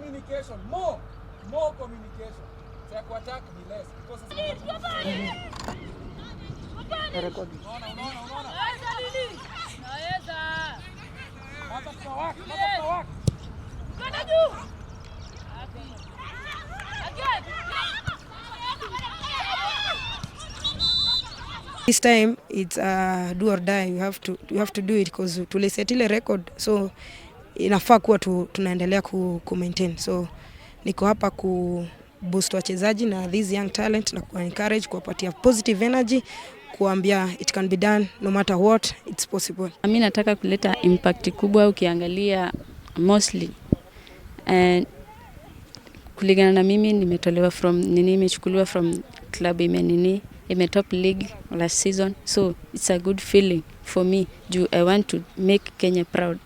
Communication, more, more communication. Sa kuattack ni less because sasa unaona, unaona, unaona. Hapa tuna work, hapa tuna work. This time it's do or die. You have to do it because tuliset ile record, so inafaa kuwa tunaendelea ku maintain. So niko hapa ku boost wachezaji na this young talent na ku encourage, kuwapatia positive energy, kuambia it can be done no matter what, it's possible. Mi nataka kuleta impact kubwa ukiangalia mostly, and kulingana na mimi nimetolewa from nini, imechukuliwa from club ime nini, ime top league last season, so it's a good feeling for me juu I want to make Kenya proud.